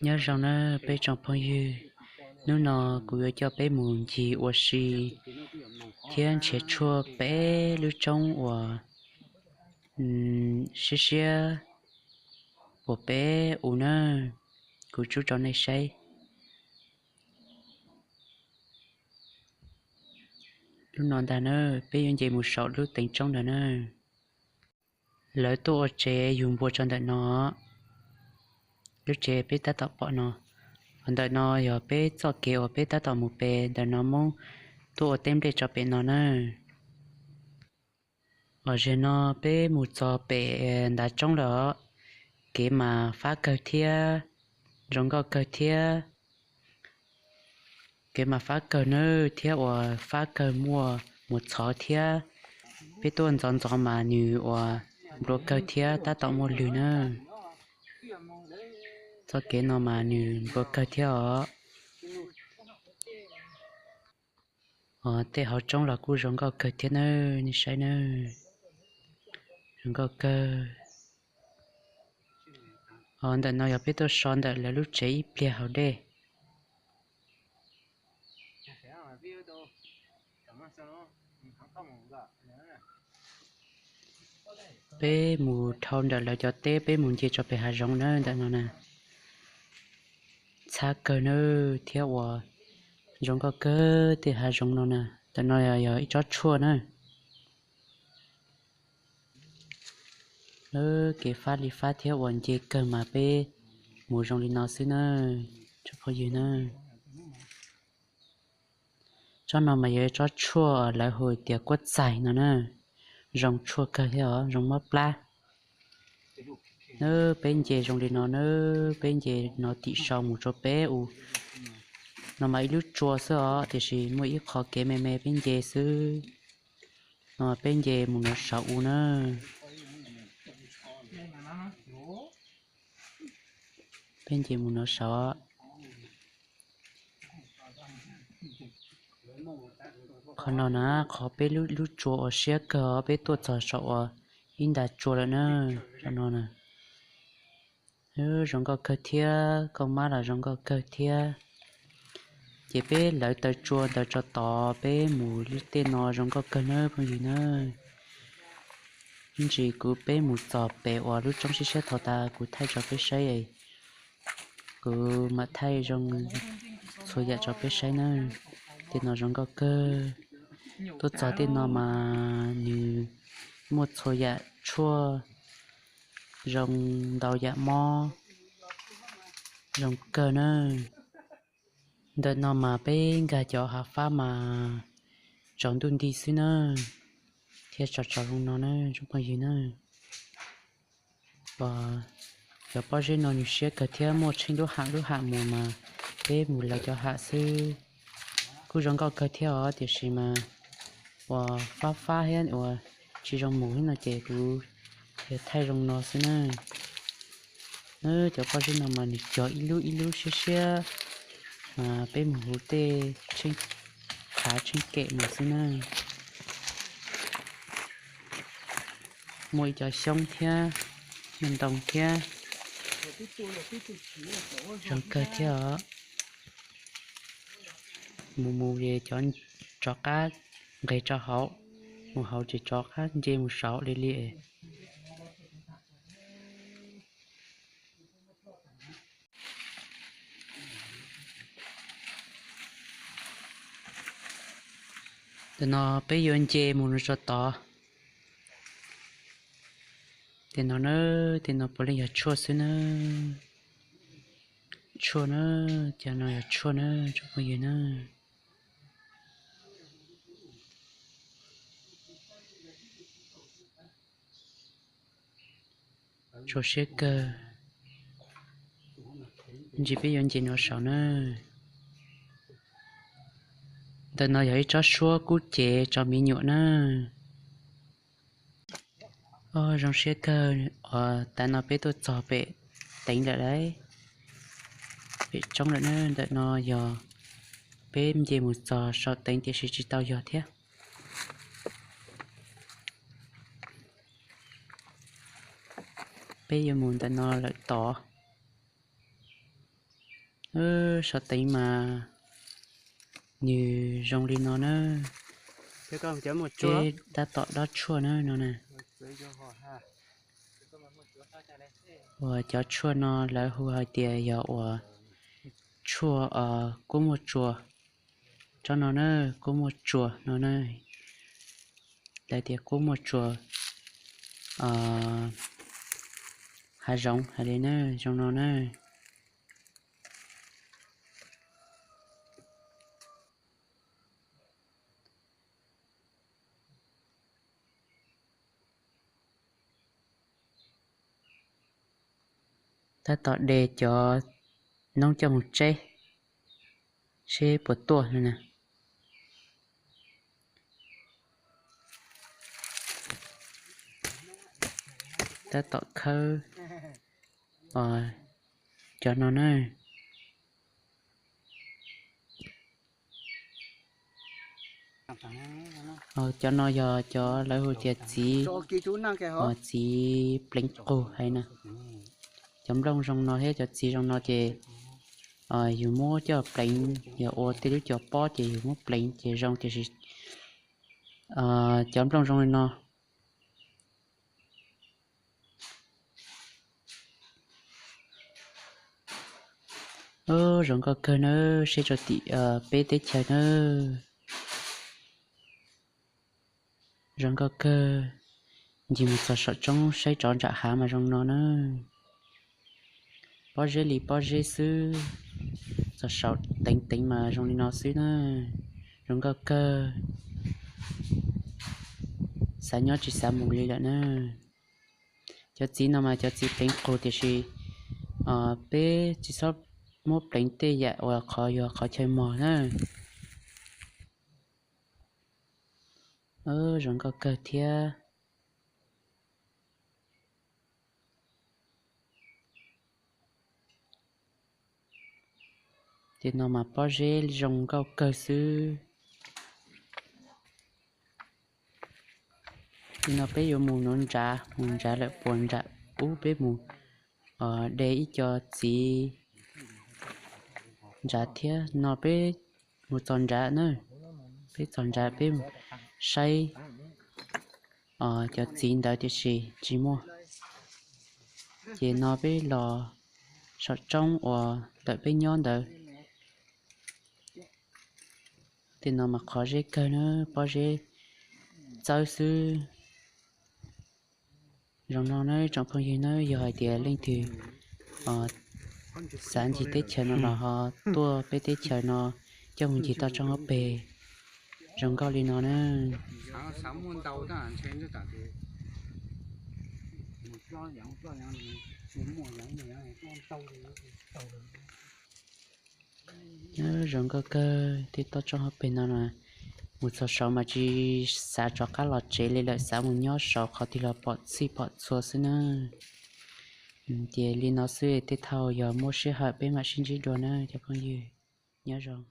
Nyob zoo nawb peb tsoom phooj ywg, hnub no kuv yuav coj peb mus ncig ua si thiab nrhiav tshuaj peb lub roob uas siab siab puas peb u nawb. Kuv tso rau nej saib. Lub no ntag na, peb yuav nce mus saum lub teev roob ntawd na. Lawv tuaj ua tsev yug npua tso ntawm no. Lub tsev peb tab tom pom no, ntawm no yog peb txoj kev uas peb tab tom mus pem ntawm no, muab tuaj ua teb nplej tso pem no na. Os, zaum no peb mus txog pem ntav roob lawm os. Kev mas fab kawg thiab, zoo nkauj kawg thiab. Kev mas fab kawg nawb, thiab uas fab kawg muaj mus txhov thiab. Peb tuaj ntxov ntxov mas nws uas nplua kawg thiab tab tom muaj lwg na. Txoj kev no mas nws nplua kawg thiab os. Os, tej hauv roob los kuj zoo nkauj kawg thiab nawb, nej saib nawb. Zoo nkauj kawg. Os, ntawm no yog peb tuaj so ntawm lawv lub tsev ib pliag haus dej. Peb mus dhau ntawm lawv cov teb, peb mus nce tso pem hav zoov na, ntawm no na. Txhab kawg na, thiab uas zoo nkauj kawg tej hav zoov no na. Ntawm no yog ib tsob tshuaj na. Kev fab li fab thiab uas nce kawg mas peb mus zoo li no xwb na, tsoom phooj ywg na. Tsob no mas yog tsob tshuaj lawv hu tias kuab txaig no na, zoo tshuaj kawg thiab os, zoo mob plab. Nawb, peb nce zoo li no nawb, peb nce no tim saum mus rau peb u. No mas ib lub tsua xwb os, tiam sis muaj ib qho kev me me peb nce xwb. No peb nce mus no saum u na. Peb nce mus no saud. Qhov no na, qhov peb lub tsua uas siab kawg, peb tuaj txog saum uas ib nta tsua lawm na. Saum no na, zoo nkauj kawg thiab, kauj mab los zoo nkauj kawg thiab. Ces peb lawv taw tsua ntawd tso tod, peb mus li tej no zoo nkauj kawg nawb phooj ywg na. Ib ntsis kuv peb mus txog pem uas lub roob siab siab thaum tas kuv thaij tso peb saib. Kuv mam thaij zoo txhua yam tso peb saib na. Tej no zoo nkauj kawg. Tuaj txog tej no mas nws muaj txhua yam tshuaj, zoo ntau yam mob, zoo kawg na. Ntawm no mas peb nkag cov hav fab mas tsaus ntuj nti xwb na, thiaj tsaus tsaus zoo no na tsoom phooj ywg na. Cov pob zeb no nws siab kawg thiab, muaj tsheej lub ham lub ham mus mas peb mus lawv cov ham xwb. Kuj zoo nkauj kawg thiab os, tiam sis mas uas fab fab thiab uas tsis zoo mus thiab no ces kuv yog thaij zoo no xwb na. Cov pob zeb no mas nws cog ib lub ib lub siab siab, mas peb mus huv tej tsheej khav tsheej kem mus xwb na. Muaj ib co xyoob thiab, muaj ntoo thiab, zoo kawg thiab os. Mus mus es cov rov qab nqes rau hauv, mus hauv ces rov qab nce mus saud li li. Ntawm no peb yuav nce mus no tso tod. Tej no na, tej no puav leej yog tshuaj xwb na. Tshuaj na, cov no yog tshuaj na tsoom phooj ywg na. Tshuaj siab kawg. Ntsis peb yuav nce no saud na. Ntawm no yog ib tsob suab kub cev tso me nyuam na. Zoo siab kawg uas tav no peb tuaj txog pem teev lawm lauj. Pem roob lawm na, ntawm no yog peb nce mus txog saum teev tiam sis tsis tau yog thiab. Peb yuav mus ntawm no lawm tod. Saum teev mas nws zoo li no na. Peb tab tom dob tshuaj na no na. Uas cov tshuaj no lawv hu hais tias yog uas tshuaj kub muaj tsua. Tsob no na, kub muaj tsua no na. Lawv tias kub muaj tsua hav zoov hais li na, zoo no na. Tab tom de cov noob coj mus tseb seb puas tuaj no na. Tab tom khawb cov no na. Cov no yog cov lawv hu tias txiv, txiv pleev qus hais na. Cov nplooj zoo no thiab cov txiv zoo no ces yus muab coj pleev, yog ua tej lub cov pob ces yus muab pleev ces zoo, tiam sis cov nplooj zoo li no zoo nkauj kawg na, saib rau tim peb teb chaws na. Zoo nkauj kawg, ncig mus txog saum roob saib rov nram hav mas zoo no na. Pob zeb li pob zeb xwb, txog saum teev teev mas zoo li no xwb na. Zoo nkauj kawg, xav nyob tsis xav mus li lawm na. Cov txiv no mas cov txiv pleev qus tiam sis peb tsis txhob muab pleev tej yam uas qhov yog qhov chaw mog na. Zoo nkauj kawg thiab. Tej no mas pob zeb zoo nkauj kawg xwb. Tej no peb yuav mus nuv ntsav, mus ntsav lawm puas nram ub peb mus de ib co txiv ntsav thiab. No peb mus txog nrad na, peb txog nrad peb saib cov txiv ntawd tiam sis tsis muaj. Ces no peb los saum roob uas lawm peb nyob ntawd. Tej no mas qhov zeb kawg na, pob zeb txawb xwb. Zoo no na tsoom phooj ywg na, yog hais tias leej twg xav ncig teb chaws no los ho tuaj peb teb chaws no coj mus ncig toj roob hauv pes zoo nkauj li no na. Zoo nkauj kawg, tej toj roob hauv pes no na, mus txog saud mas tsis xav rov qab los tsev li lawm, xav mus nyob saud qhov twg los pom txhij pom txhua xwb na. Ces li no xwb, tej thaum yog muaj sij hawm peb mam sib ntsib dua na cov phooj ywg. Nyob zoo.